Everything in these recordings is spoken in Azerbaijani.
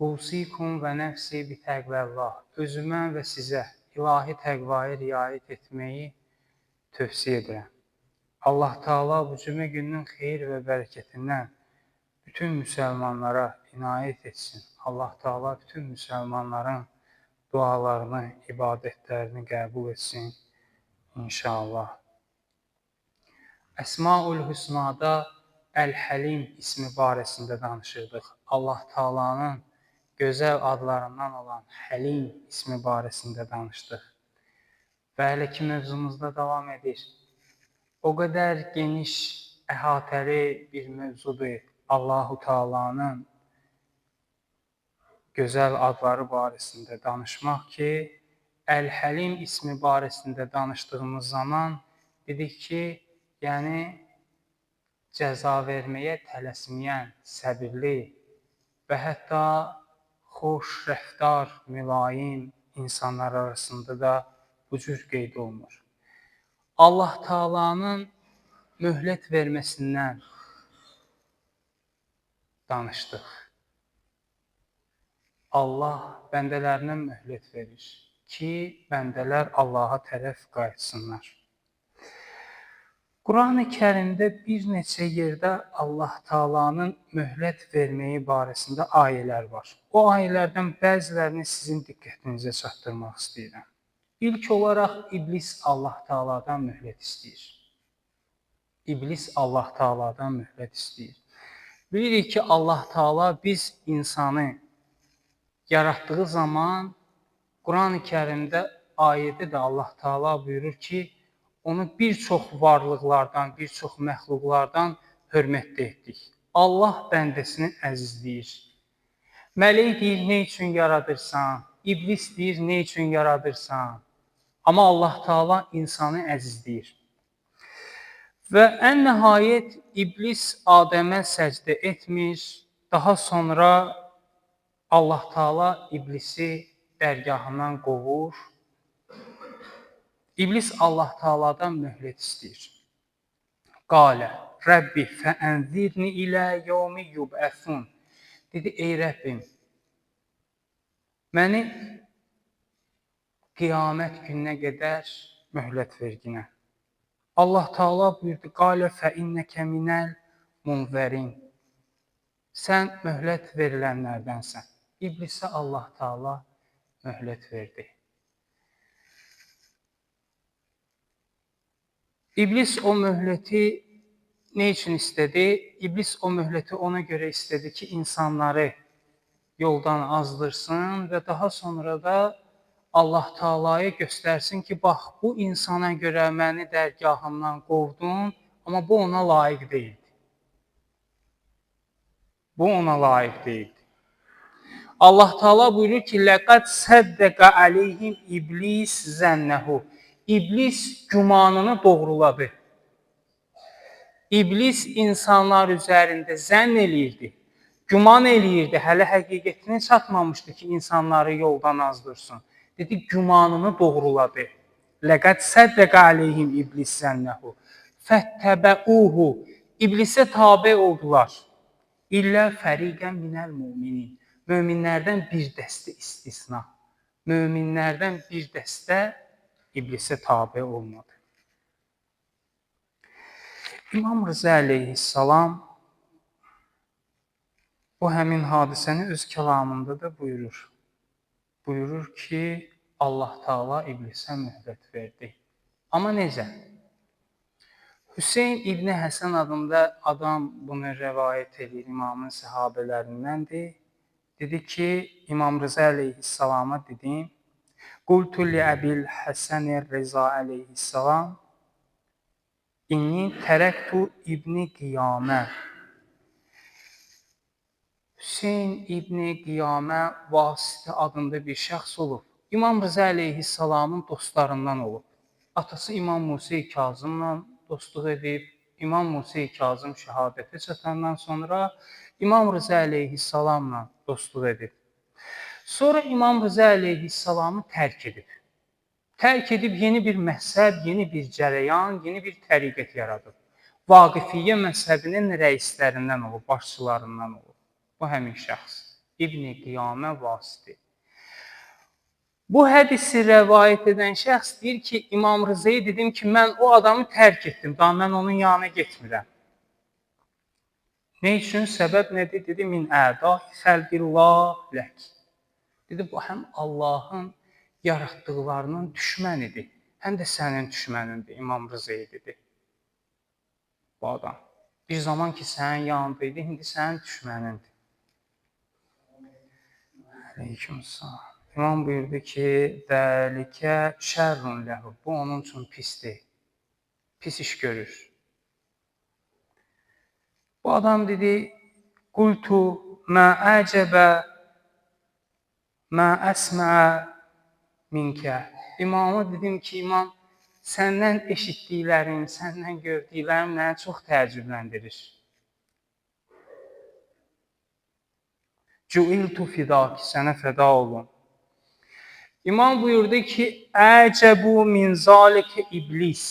Usikum və nəfsi bi təqvəllah. Özümə və sizə ilahi təqvaya riayət etməyi tövsiyə edirəm. Allah Teala bu cümə gününün xeyir və bərəkətindən bütün müsəlmanlara inayət etsin. Allah Teala bütün müsəlmanların dualarını, ibadətlərini qəbul etsin inşallah. Əsmaül Hüsnada Əl-Həlim ismi barəsində danışırdıq. Allah Taala'nın gözəl adlarından olan Həlim ismi barəsində danışdıq. Və hələ ki mövzumuzda davam edir. O qədər geniş, əhatəli bir mövzudur Allahu Taala'nın gözəl adları barəsində danışmaq ki, Əl-Həlim ismi barəsində danışdığımız zaman dedik ki, yəni cəza verməyə tələsməyən, səbirli və hətta xoş rəftar, mülayim insanlar arasında da bu cür qeyd olunur. Allah Taala'nın möhlət verməsindən danışdıq. Allah bəndələrinə möhlət verir ki, bəndələr Allaha tərəf qayıtsınlar. Qurani Kərimdə bir neçə yerdə Allah Taala'nın möhlət verməyi barəsində ayələr var. O ayələrdən bəzilərini sizin diqqətinizə çatdırmaq istəyirəm. İlk olaraq İblis Allah Taala'dan möhlət istəyir. İblis Allah Taala'dan möhlət istəyir. Bilirik ki, Allah Taala biz insanı yaratdığı zaman Qurani Kərimdə ayədə də Allah Taala buyurur ki, onu bir çox varlıqlardan, bir çox məxluqlardan hörmətli etdik. Allah bəndəsini əzizləyir. Mələk deyir, nə üçün yaradırsan? İblis deyir, nə üçün yaradırsan? Amma Allah Taala insanı əzizləyir. Və ən nəhayət İblis Adəmə səcdə etmir. Daha sonra Allah Taala İblisi dərgahından qovur. İblis Allah Taala'dan möhlət istəyir. Qalə, Rəbbi fəənzirni ilə yevmi yub'əsun. Dedi, ey Rəbbim, məni qiyamət gününə qədər möhlət verginə. Allah Taala buyurdu, qalə fəinnəkə minəl munzərin. Sən möhlət verilənlərdənsən. İblisə Allah Taala möhlət verdi. İblis o möhləti nə üçün istədi? İblis o möhləti ona görə istədi ki, insanları yoldan azdırsın və daha sonra da Allah Taala'ya göstərsin ki, bax bu insana görə məni dərgahımdan qovdun, amma bu ona layiq deyildi. Bu ona layiq deyildi. Allah Taala buyurur ki, "Ləqad səddəqə aleyhim iblis zənnehu." İblis gümanını doğruladı. İblis insanlar üzərində zənn eləyirdi, güman eləyirdi, hələ həqiqətinə çatmamışdı ki, insanları yoldan azdırsın. Dedi, gümanını doğruladı. Ləqəd səddəqə aleyhim iblis zənnehu. Fəttəbəuhu. İblisə tabe oldular. İllə fəriqən minəl müminin. Möminlərdən bir dəstə istisna. Möminlərdən bir dəstə İblisə tabe olmadı. İmam Rıza əleyhissalam bu həmin hadisəni öz kəlamında da buyurur. Buyurur ki, Allah Taala İblisə möhlət verdi. Amma necə? Hüseyn İbni Həsən adında adam bunu rəvayət edir, imamın səhabelərindəndir. Dedi ki, İmam Rıza əleyhissalama dedim, Qultu li Əbil Həsən Rıza əleyhissalam, İnni tərəktu İbni Qiyamə. Hüseyn İbni Qiyamə Vasitə adında bir şəxs olub. İmam Rıza əleyhissalamın dostlarından olub. Atası İmam Musa Kazımla dostluq edib. İmam Musa Kazım şəhadətə çatandan sonra İmam Rıza əleyhissalamla dostluq edib. Sonra İmam Rıza əleyhissalamı tərk edib. Tərk edib yeni bir məzhəb, yeni bir cərəyan, yeni bir təriqət yaradıb. Vaqifiyyə məzhəbinin rəislərindən olub, başçılarından olub. Bu həmin şəxs İbn-i Qiyamə Vasiti. Bu hədisi rəvayət edən şəxs deyir ki, İmam Rızaya dedim ki, mən o adamı tərk etdim, daha mən onun yanına getmirəm. Nə üçün? Səbəb nədir? Dedi, min əda xəlqillah lək. Dedi, bu həm Allahın yaratdıqlarının düşmənidir, həm də sənin düşmənindir, İmam Rızaya dedi. Bu adam. Bir zaman ki, sənin yanında idi, indi sənin düşmənindir. Aleykümselam. İmam buyurdu ki, Zəlikə şərrun ləhu. Bu onun üçün pisdir. Pis iş görür. Bu adam dedi, Qultu mə əcəbə mə əsməə minkə. İmama dedim ki, imam, səndən eşitdiklərim, səndən gördüklərim məni çox təəccübləndirir. Cuiltu fidaki, sənə fəda olun. İmam buyurdu ki, əcəbu min zalikə iblis.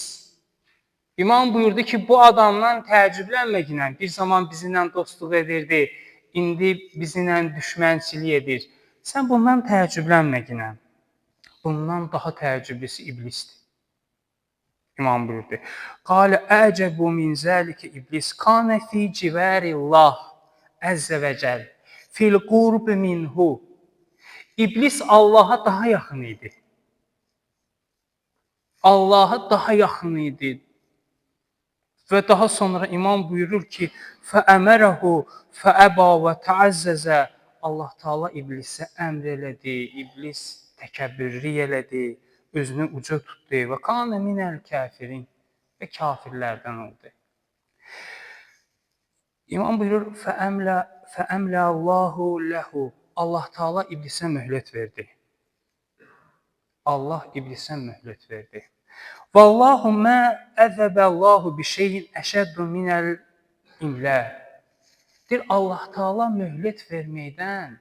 İmam buyurdu ki, bu adamdan təəccüblənməklə, bir zaman bizimlə dostluq edirdi, indi bizimlə düşmənçilik edir. Sən bundan təəccüblənməklə, bundan daha təəccüblüsü iblisdir. İmam buyurdu. Qalə əcəbu min zəlikə iblis, kanə fi civarillah əzzə və cəl, fil qurb minhu. İblis Allaha daha yaxın idi. Allaha daha yaxın idi. Və daha sonra imam buyurur ki, fəəmərəhu fəəba və təəzzəzə. Allah Taala iblisə əmr elədi, iblis təkəbbürlük elədi, özünü uca tutdu və kanə minəl kafirin və kafirlərdən oldu. İmam buyurur, fəəmlə Allahu ləhu. Allah Taala iblisə möhlət verdi. Allah iblisə möhlət verdi. Vallahu mə əzəbəllahu bi şeyin əşəddu minəl imlə. Deyir, Allah Taala möhlət verməkdən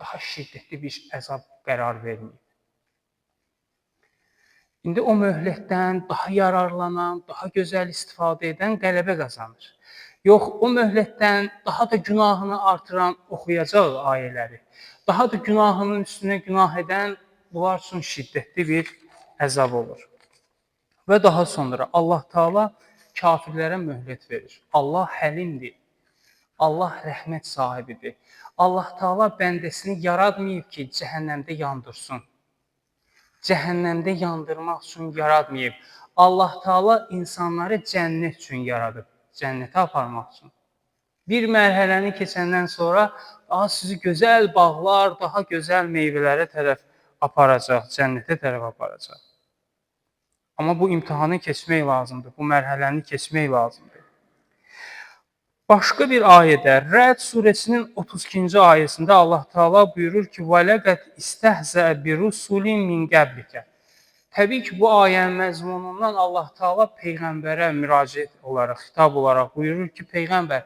daha şiddətli bir əzab qərar verməyib. İndi o möhlətdən daha yararlanan, daha gözəl istifadə edən qələbə qazanır. Yox, o möhlətdən daha da günahını artıran oxuyacaq ayələri, daha da günahının üstünə günah edən bunlar üçün şiddətli bir əzab olur. Və daha sonra Allah Taala kafirlərə möhlət verir. Allah həlimdir. Allah rəhmət sahibidir. Allah Taala bəndəsini yaratmayıb ki, cəhənnəmdə yandırsın. Cəhənnəmdə yandırmaq üçün yaratmayıb. Allah Taala insanları cənnət üçün yaradıb. Cənnətə aparmaq üçün. Bir mərhələni keçəndən sonra daha sizi gözəl bağlar, daha gözəl meyvələrə tərəf aparacaq, cənnətə tərəf aparacaq. Amma bu imtahanı keçmək lazımdır, bu mərhələni keçmək lazımdır. Başqa bir ayədə, Rəd surəsinin 32-ci ayəsində Allah Taala buyurur ki, "Və ləqəd istəhzəə bi-rusulin min qəblikə." Təbii ki, bu ayənin məzmunundan Allah Taala peyğəmbərə müraciət olaraq, xitab olaraq buyurur ki, peyğəmbər,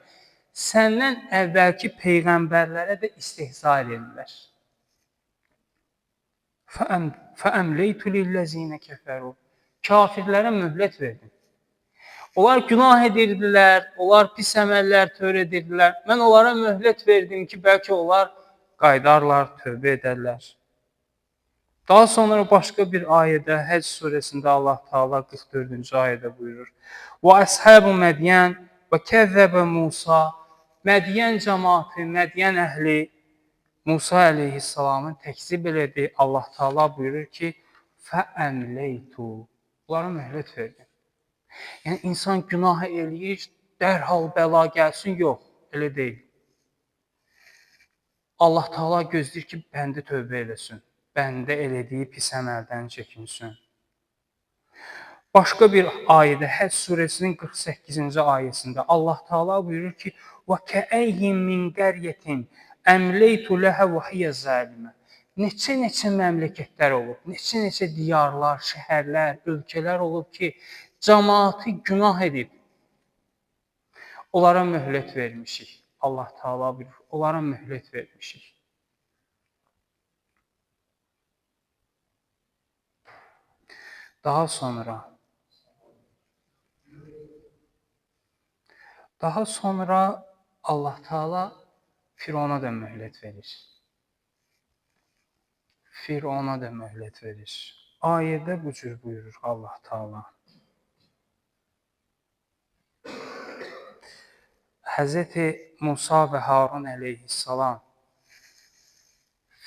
səndən əvvəlki peyğəmbərlərə də istehza edirlər. Fəəmleytu lillezine kəfəru. Kafirlərə möhlət verdim. Onlar günah edirdilər, onlar pis əməllər törədirdilər. Mən onlara möhlət verdim ki, bəlkə onlar qaydarlar, tövbə edərlər. Daha sonra başqa bir ayədə, Həcc surəsində Allah Taala 44-cü ayədə buyurur: "Və əshabu Mədyan və kəzzəbə Musa." Mədyan cəmaəti, Mədyan əhli Musa əleyhissalamı təkzib elədi. Allah Taala buyurur ki: "Fəəmleytu." Onlara möhlət verdim. Yəni insan günah eləyir, dərhal bəla gəlsin, yox, elə deyil. Allah Taala gözləyir ki, bəndə tövbə eləsin, bəndə elədiyi pis əməldən çəkinsin. Başqa bir ayədə, Həcc surəsinin 48-ci ayəsində Allah Taala buyurur ki: "Və kəəyyin min qəryətin əmleytu ləhə və hiyə zalimə." Neçə-neçə məmləkətlər olub, neçə-neçə diyarlar, şəhərlər, ölkələr olub ki, cəmaatı günah edib. Onlara möhlət vermişik. Allah Taala buyurur, onlara möhlət vermişik. Daha sonra Allah Taala Firona da möhlət verir. Firona da möhlət verir. Ayədə bu cür buyurur Allah Taala. Həzrəti Musa və Harun əleyhissalam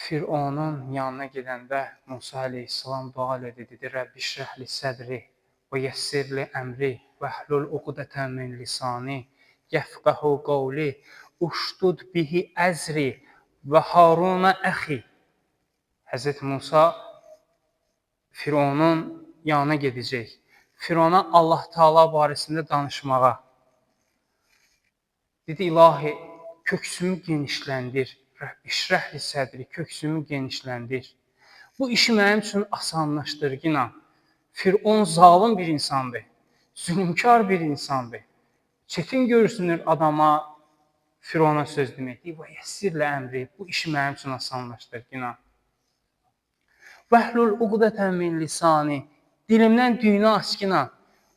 Fironun yanına gedəndə Musa əleyhissalam dua elədi, dedi: Rəbbi şrəh li sədri və yəssir li əmri vəhlul uqdətən min lisani yəfqəhu qavli uşdud bihi əzri və Haruna əxi. Həzrəti Musa Fironun yanına gedəcək. Firona Allah Taala barəsində danışmağa. Dedi: İlahi, köksümü genişləndir. Rəbbi şrəh li sədri, köksümü genişləndir. Bu işi mənim üçün asanlaşdır qina. Firon zalım bir insandır. Zülmkar bir insandır. Çetin görünür adama Firona söz demək. Deyir: və yəssirlə əmri, bu işi mənim üçün asanlaşdır qina. Vəhlul uqdətən min lisani, dilimdən düyünü aç qina.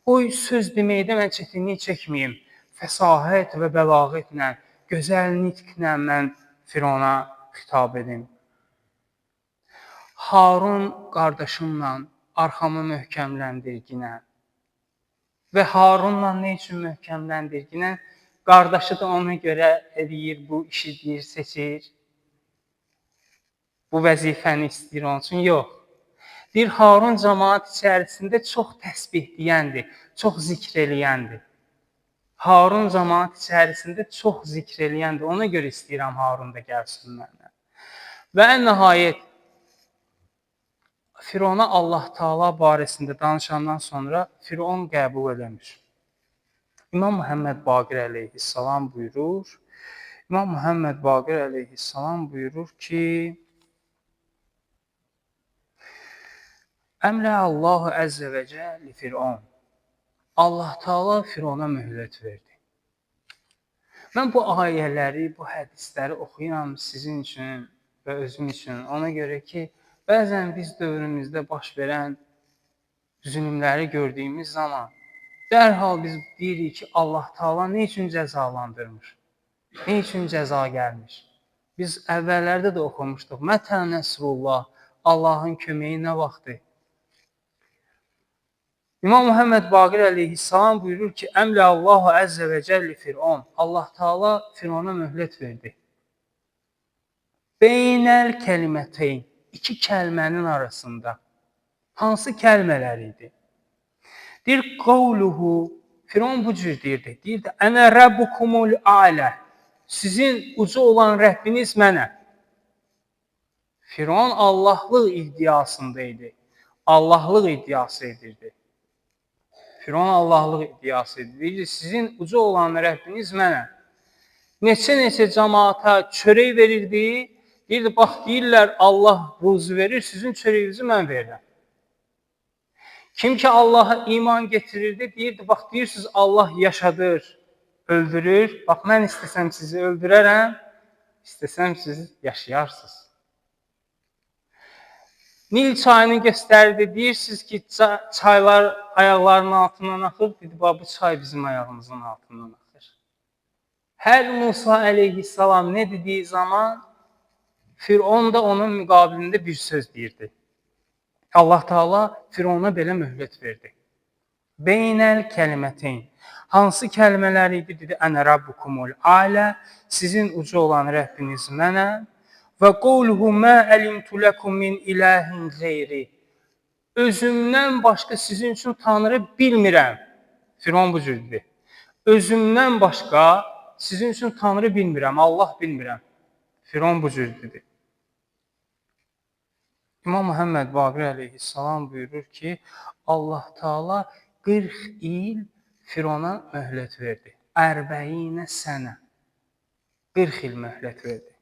Qoy söz deməkdə mən çətinlik çəkməyim. Fəsahət və bəlağətlə, gözəl nitqlə mən Firona xitab edim. Harun qardaşımla arxamı möhkəmləndirginə. Və Harunla nə üçün möhkəmləndirginə? Qardaşı da ona görə eləyir, bu işi deyir, seçir. Bu vəzifəni istəyir onun üçün. Yox. Deyir, Harun cəmaat içərisində çox təsbih deyəndir, çox zikr eləyəndir. Harun cəmaat içərisində çox zikr eləyəndir. Ona görə istəyirəm Harun da gəlsin mənə. Və ən nəhayət Firona Allah Taala barəsində danışandan sonra Firon qəbul eləmir. İmam Muhammed Baqir əleyhissalam buyurur. İmam Muhammed Baqir əleyhissalam buyurur ki: Əmlə Allahu əzzə və cəlli Firon. Allah Taala Firona möhlət verdi. Mən bu ayələri, bu hədisləri oxuyuram sizin üçün və özüm üçün. Ona görə ki, bəzən biz dövrümüzdə baş verən zülmləri gördüyümüz zaman dərhal biz deyirik ki, Allah Taala nə üçün cəzalandırmır? Nə üçün cəza gəlmir? Biz əvvəllərdə də oxumuşduq. Mətə nəsrullah, Allahın köməyi nə vaxtdır? İmam Muhammed Baqir əleyhissalam buyurur ki, Əmlə Allahu əzzə və cəlli Firon. Allah Taala Firona möhlət verdi. Beynəl kəliməteyn, iki kəlmənin arasında. Hansı kəlmələr idi? Deyir, qavluhu, Firon bu cür deyirdi. Deyirdi, Ənə rəbbukumul alə, sizin ucu olan Rəbbiniz mənəm. Firon Allahlıq iddiasında idi. Allahlıq iddiası edirdi. Firon Allahlıq iddiası edirdi. Deyirdi, sizin ucu olan Rəbbiniz mənəm. Neçə-neçə cəmaata çörək verirdi. Deyirdi, bax, deyirlər, Allah ruzu verir, sizin çörəyinizi mən verirəm. Kim ki Allaha iman getirirdi, deyirdi, bax, deyirsiniz, Allah yaşadır, öldürür. Bax, mən istəsəm sizi öldürərəm, istəsəm siz yaşayarsınız. Nil çayını göstərdi, deyirsiniz ki, çaylar ayaqlarının altından axır. Dedi, bax, bu çay bizim ayağımızın altından axır. Hər Musa əleyhissalam nə dediyi zaman, Firon da onun müqabilində bir söz deyirdi. Allah Taala Firona belə möhlət verdi. Beynəl kəliməteyn. Hansı kəlmələr idi? Dedi, Ənə rabbukumul alə, sizin ucu olan Rəbbiniz mənəm. Və qovluhu mə əlimtu ləkum min ilahin qeyri. Özümdən başqa sizin üçün Tanrı bilmirəm. Firon bu cür dedi. Özümdən başqa sizin üçün Tanrı bilmirəm, Allah bilmirəm. Firon bu cür dedi. İmam Muhammed Baqir əleyhissalam buyurur ki, Allah Taala 40 il Firona möhlət verdi. Ərbəinə sənə. 40 il möhlət verdi.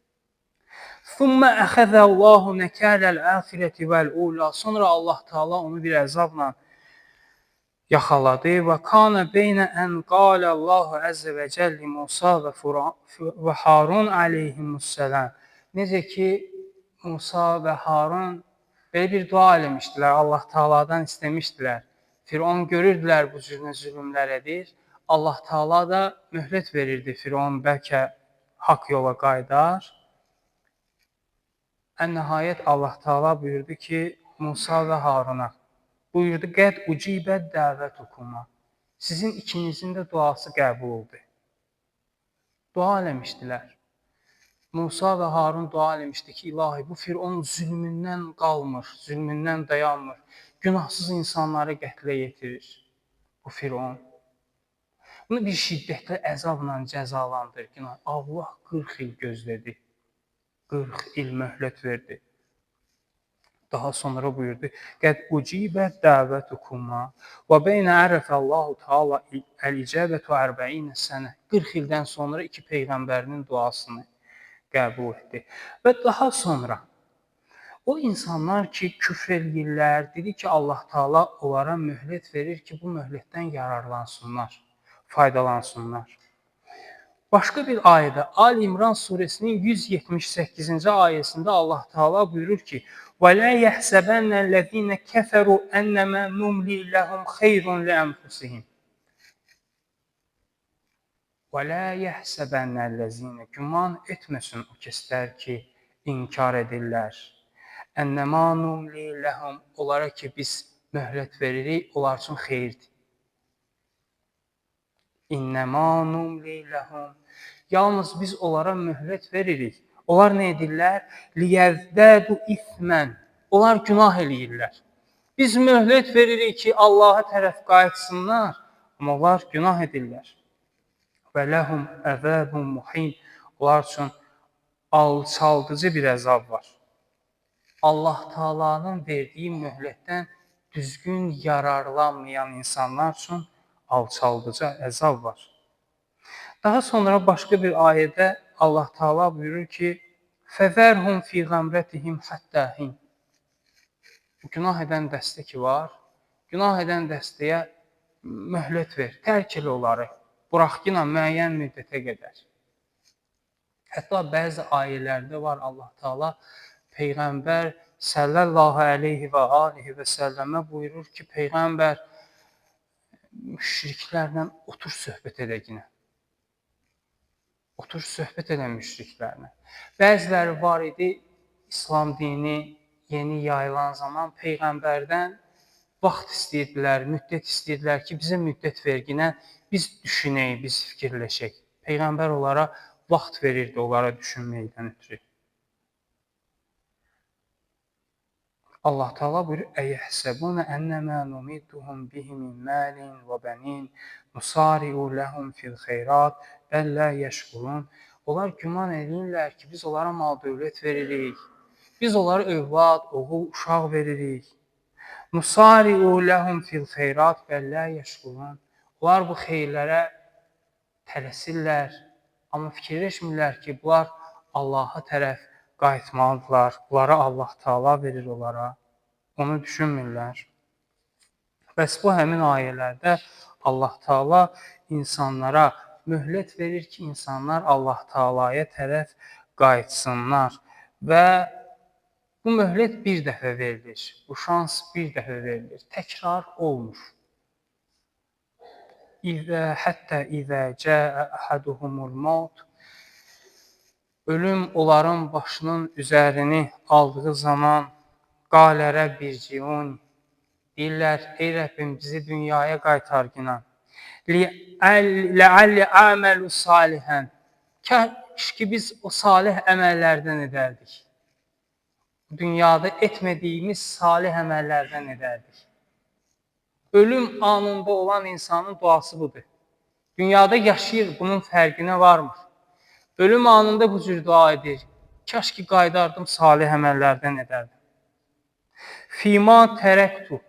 Thumma əxəzəllahu nəkələl əxirəti vəl-ula. Sonra Allah Taala onu bir əzabla yaxaladı və kana beynə ən qalə Allahu əzzə və cəlli Musa və Harun aleyhimussalam. Necə ki Musa və Harun belə bir dua eləmişdilər, Allah Taala'dan istəmişdilər. Firon görürdülər bu cür zülmlər edir. Allah Taala da möhlət verirdi. Firon bəlkə haqq yola qayıdar. Ən nəhayət Allah Taala buyurdu ki, Musa və Haruna buyurdu: "Qəd ucibət dəvətukuma." Sizin ikinizin də duası qəbul oldu. Dua eləmişdilər. Musa və Harun dua eləmişdi ki, İlahi, bu Firon zülmündən qalmır, zülmündən dayanmır. Günahsız insanları qətlə yetirir bu Firon. Bunu bir şiddətli əzabla cəzalandır. Günah. Allah 40 il gözlədi. 40 il möhlət verdi. Daha sonra buyurdu: "Qəd ucibət dəvətukuma və beynə ərəfəllahu taala əl-icabətu 40 sənə." 40 ildən sonra iki peyğəmbərinin duasını qəbul etdi. Və daha sonra o insanlar ki, küfr eləyirlər, dedi ki, Allah Taala onlara möhlət verir ki, bu möhlətdən yararlansınlar, faydalansınlar. Başqa bir ayədə Ali İmran suresinin 178-ci ayəsində Allah Taala buyurur ki: "Və la yahsabannellezine keferu ennema numli lehum hayrun li enfusihim." Və la yahsabannellezine, güman etməsin o kəslər ki, inkar edirlər. Ennema numli lehum, onlara ki biz möhlət veririk, onlar üçün xeyirdir. İnnemâ numli lehum. Yalnız biz onlara möhlət veririk. Onlar nə edirlər? Liyəzdədu ismən. Onlar günah eləyirlər. Biz möhlət veririk ki, Allaha tərəf qayıtsınlar, amma onlar günah edirlər. Və ləhum əzabun muhin. Onlar üçün alçaldıcı bir əzab var. Allah Taala'nın verdiyi möhlətdən düzgün yararlanmayan insanlar üçün alçaldıcı əzab var. Daha sonra başqa bir ayədə Allah Taala buyurur ki: "Fəzərhum fi qəmrətihim həttə hin." Günah edən dəstə ki var, günah edən dəstəyə möhlət ver, tərk elə onları. Burax yine müəyyən müddətə qədər. Hətta bəzi ayələrdə var, Allah Taala Peyğəmbər sallallahu əleyhi və alihi və səlləmə buyurur ki, Peyğəmbər müşriklərlə otur söhbət elə yenə. Otur söhbət elə müşriklərlə. Bəziləri var idi, İslam dini yeni yayılan zaman Peyğəmbərdən vaxt istəyirdilər, müddət istəyirdilər ki, bizə müddət verginə, biz düşünək, biz fikirləşək. Peyğəmbər onlara vaxt verirdi, onlara düşünməkdən ötürü. Allah Taala buyurur: "Əyəhsəbunə ennəmə numidduhum bihi min malin və bənin nusari'u lehum fil xeyrat bəl la yeşkurun." Onlar güman edirlər ki, biz onlara mal dövlət veririk. Biz onlara övlad, oğul, uşaq veririk. Nusari'u lehum fil xeyrat bəl la yeşkurun. Onlar bu xeyirlərə tələsirlər, amma fikirləşmirlər ki, bunlar Allaha tərəf qayıtmalıdırlar. Bunlara Allah Taala verir onlara. Onu düşünmürlər. Bəs bu həmin ayələrdə Allah Taala insanlara möhlət verir ki, insanlar Allah Taalaya tərəf qayıtsınlar və bu möhlət bir dəfə verilir. Bu şans bir dəfə verilir. Təkrar olmur. İzə hətta izə cəə ahaduhumul maut, ölüm onların başının üzərini aldığı zaman qalə rəbbirciun, deyirlər, ey Rəbbim, bizi dünyaya qaytar ginan. Ləalli əməlu salihən. Kaş ki biz o salih əməllərdən edərdik. Dünyada etmədiyimiz salih əməllərdən edərdik. Ölüm anında olan insanın duası budur. Dünyada yaşayır, bunun fərqinə varmır. Ölüm anında bu cür dua edir. Kaş ki qayıdardım, salih əməllərdən edərdim. Fima tərəktu.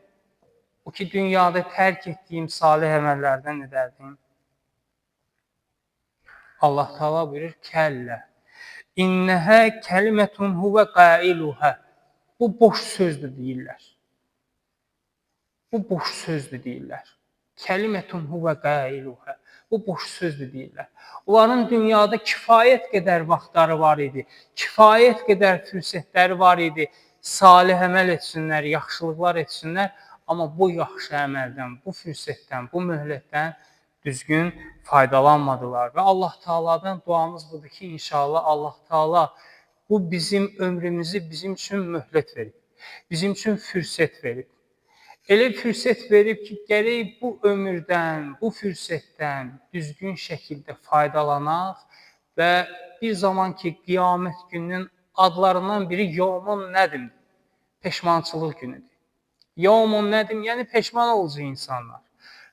O ki, dünyada tərk etdiyim salih əməllərdən edərdim. Allah Taala buyurur, kəllə. İnnəhə kəlimətun huvə qailuhə. Bu boş sözdür deyirlər. Bu boş sözdür deyirlər. Kəlimətun huvə qailuhə. Bu boş sözdür deyirlər. Onların dünyada kifayət qədər vaxtları var idi. Kifayət qədər fürsətləri var idi. Salih əməl etsinlər, yaxşılıqlar etsinlər. Amma bu yaxşı əməldən, bu fürsətdən, bu möhlətdən düzgün faydalanmadılar. Və Allah Taala'dan duamız budur ki, inşallah Allah Taala bu bizim ömrümüzü bizim üçün möhlət verib. Bizim üçün fürsət verib. Elə fürsət verib ki, gərək bu ömürdən, bu fürsətdən düzgün şəkildə faydalanaq və bir zaman ki, qiyamət gününün adlarından biri Yevmun Nədimdir. Peşmançılıq günüdür. Yevmun Nədim, yəni peşman olacaq insanlar.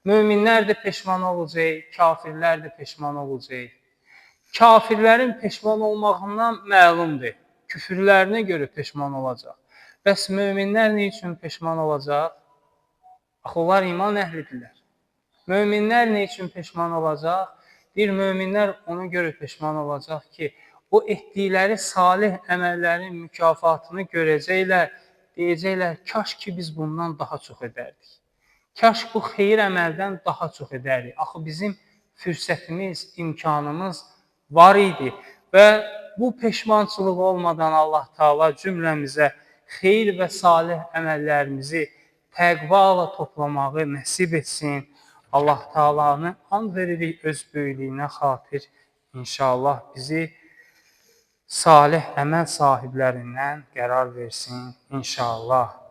Möminlər də peşman olacaq, kafirlər də peşman olacaq. Kafirlərin peşman olmağından məlumdur. Küfürlərinə görə peşman olacaq. Bəs möminlər nə üçün peşman olacaq? Axı onlar iman əhlidirlər. Möminlər nə üçün peşman olacaq? Deyir, möminlər ona görə peşman olacaq ki, o etdikləri salih əməllərin mükafatını görəcəklər, deyəcəklər, kaş ki biz bundan daha çox edərdik. Kaş bu xeyir əməldən daha çox edərdik. Axı bizim fürsətimiz, imkanımız var idi və bu peşmançılıq olmadan Allah Taala cümləmizə xeyir və salih əməllərimizi təqva ilə toplamağı nəsib etsin. Allah Taala'nı and veririk öz böyüklüyünə xatir. İnşallah bizi salih əməl sahiblərindən qərar versin. İnşallah.